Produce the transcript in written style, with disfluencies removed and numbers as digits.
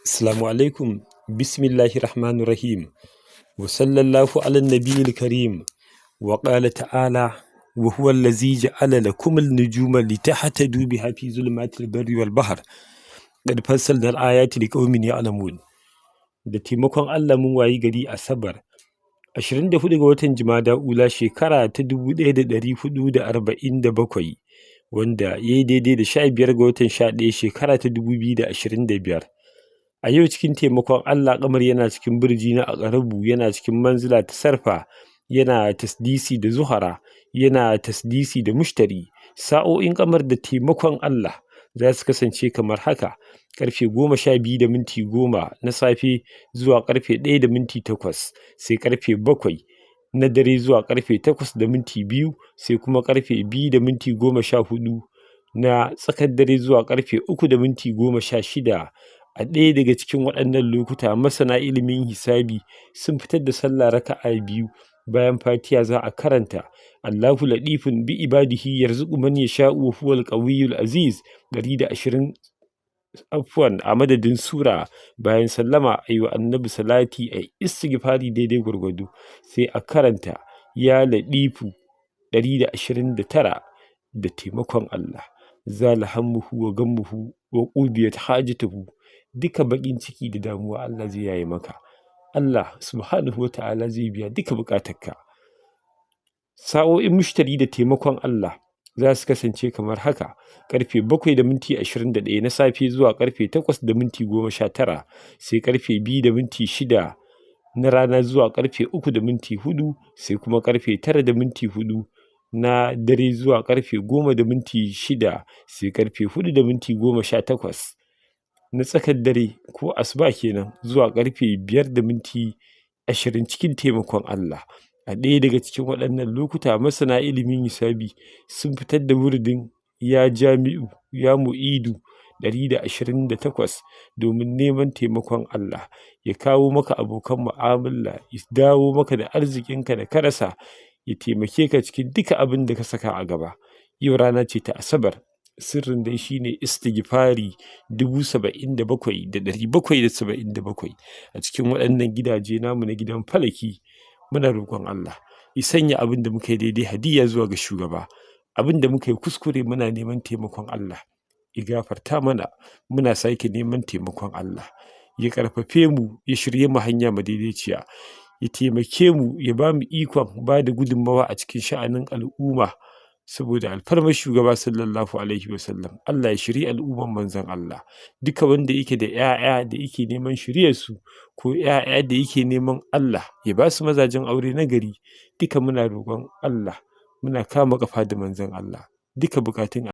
Assalamu alaikum. Bismillahir Rahmanir Rahim. Wa sallallahu ala nabiyil karim. Wa qala ta'ala: wa huwa allazi ja'ala lakum an-nujuma litahtadu biha fi zulumatil barri wal bahr. Qad fassalna al-ayati liqaumin ya'lamun. Da taimakon Allah mun wayi gari Asabar 24 ga watan Jumada Ula, shekara ta 1447, wanda ya yi daidai da 15 ga watan 11, shekara ta 2025. A yau, cikin taimakon Allah, kamar yana cikin burji na Aƙarabu, yana cikin manzila ta Sarfa, yana tasdisi da Zuhara, yana tasdisi da Mushtari. Sa'o'in kamar da taimakon Allah za su kasance kamar haka: karfe 12:10 na safe zuwa karfe 1:08, sai karfe 7 na dare zuwa karfe 8:02, sai kuma karfe 2:14 na tsakar dare zuwa karfe 3:16. A ɗaya daga cikin waɗannan lokuta, masana ilimin hisabi sun fitar da sallah raka'a biyu. Bayan Fatiha za a karanta "Allahu latifun bi ibadihi yarzuqu man yasha'u wa huwal qawiyyul aziz" 120, afwan, a madadin sura. Bayan sallama a yi wa Annabi salati, a istighfari daidai gwargwado, sai a karanta "Ya Latifu" 129. Da taimakon Allah, zala hammuhu wa gammuhu wa qudiyat hajatuhu. Duka baƙin ciki da damuwa Allah zai yaye maka. Allah subhanahu wa ta'ala zai biya duka buƙatarka. Sa'o'in Mushtari da taimakon Allah za su kasance kamar haka: karfe 7:21 na safe zuwa karfe 8:19, sai karfe 2:06 na rana zuwa karfe 3:04, sai kuma karfe 9:04 na dare zuwa karfe 10:06, sai karfe 4:18 na tsakar dare ko asuba kenan zuwa karfe 5:20, cikin taimakon Allah. A ɗaya daga cikin waɗannan lokuta, masana ilimin hisabi sun fitar da wuridin "Ya Jami'u Ya Mu'idu" 128 domin neman taimakon Allah ya kawo maka abokan mu'amala, ya dawo maka da arzikinka da ka rasa, ya taimake ka cikin duka abin da ka saka a gaba. Yau rana ce ta Asabar. Sirrin dai shine istighfari 77,777 a cikin waɗannan gidaje namu na gidan falaki. Muna roƙon Allah ya sanya abin da muka yi daidai hadiyya zuwa ga shugaba. Abin da muka yi kuskure, muna neman taimakon Allah ya gafarta mana. Muna sake neman taimakon Allah ya ƙarfafe mu, ya shirye mu hanya madaidaiciya, ya taimake mu, ya ba mu ikon ba da gudunmawa a cikin sha'anin al'umma saboda alfarmar shugaba sallallahu alaihi wasallam. Allah ya shiryi al'umman manzon Allah. Duka wanda yake da 'ya'ya da yake neman shiryarsu ko 'ya'ya da yake neman Allah ya ba su mazajen aure na gari, duka muna roƙon Allah, muna kama ƙafa da manzon Allah, duka bukatun.